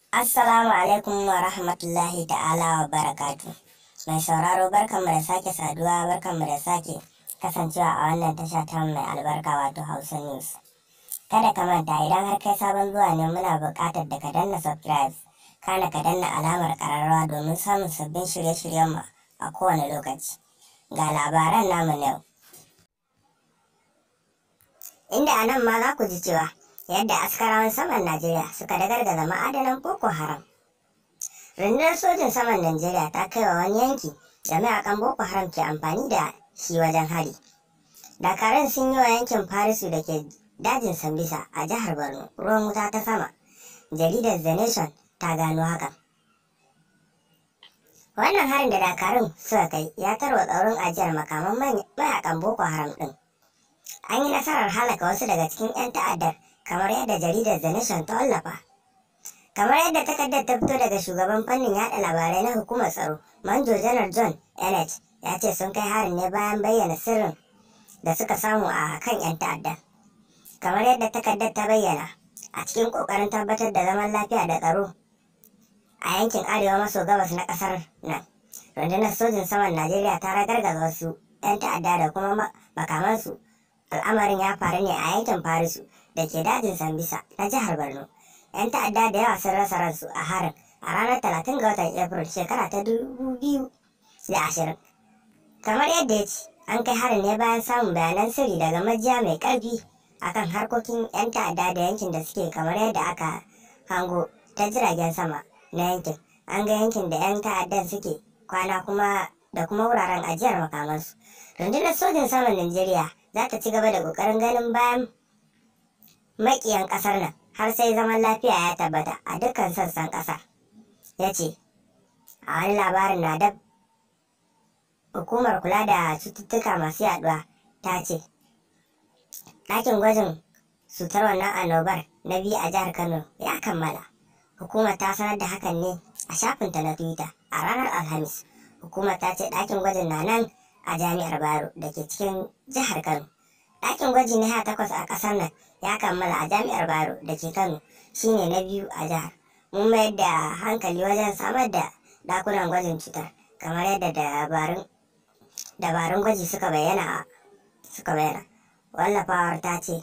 Assalamu alaikum wa rahmatullahi ta'ala wa barakatu. Mai sauraro, barkanmu da sake saduwa, barkanmu da sake kasancewa a wannan tasha ta mai albarka, wato Hausa News. Kada ka manta, idan har kai sabon zuwa ne, muna buƙatar da ka danna subscribe, kana ka danna alamar ƙararrawa domin samun sabbin shirye-shiryenmu a kowane lokaci. Ga labaran namu na yau. Inda a nan ma za ku ji cewa yadda askarawan saman Najeriya suka dagargaza ma'adanan Boko Haram. Rundunar sojin saman Najeriya ta kai wa wani yanki da mayakan Boko Haram ke amfani da shi wajen hari. Dakarun sun yi wa yankin Farisu da ke dajin Sambisa a jihar Borno ruwan wuta ta sama. Jaridar The Nation ta gano hakan. Wannan harin da dakarun suka kai ya tarwatsa wurin ajiyar makaman mayakan Boko Haram ɗin. An yi nasarar halaka wasu daga cikin 'yan ta'addar, kamar yadda jaridar The Nation ta wallafa. Kamar yadda takardar ta fito daga shugaban fannin yada labarai na hukumar tsaro, Manjo Janar John Nh, ya ce sun kai harin ne bayan bayyana sirrin da suka samu a kan 'yan ta'adda. Kamar yadda takardar ta bayyana, a cikin kokarin tabbatar da zaman lafiya da tsaro a yankin arewa maso gabas na kasar nan, rundunar sojin saman Najeriya ta ragargaza wasu 'yan ta'adda da kuma makamansu. Al'amarin ya faru ne a yankin Farisu da ke dajin Sambisa na jihar Borno. 'Yan ta'adda da yawa sun rasa ransu a harin a ranar 30 ga watan April shekara ta 2020. Kamar yadda ya ce, an kai harin ne bayan samun bayanan sirri daga majiya mai karfi akan harkokin 'yan ta'adda da yankin da suke, kamar yadda aka hango ta jiragen sama na yankin. An ga yankin da 'yan ta'addan suke kwana kuma da kuma wuraren ajiyar makamansu. Rundunar sojin saman Najeriya za ta ci gaba da kokarin ganin bayan makiyan kasar nan har sai zaman lafiya ya tabbata a dukkan sassan kasar, ya ce. A wani labarin na dab, hukumar kula da cututtuka masu yaduwa ta ce ɗakin gwajin cutar wannan annobar na biyu a jihar Kano ya kammala. Hukumar ta sanar da hakan ne a shafinta na Twitter a ranar Alhamis. Hukumar ta ce ɗakin gwajin na nan a Jami'ar Bayero da ke cikin jihar Kano. Ɗakin gwaji na 18 a ƙasar nan ya kammala a Jami'ar Bayero da ke Kano, shine na biyu a jihar. Mun mayar da hankali wajen samar da ɗakunan gwajin cutar, kamar yadda dabarun gwaji suka bayyana. Wallafawar ta ce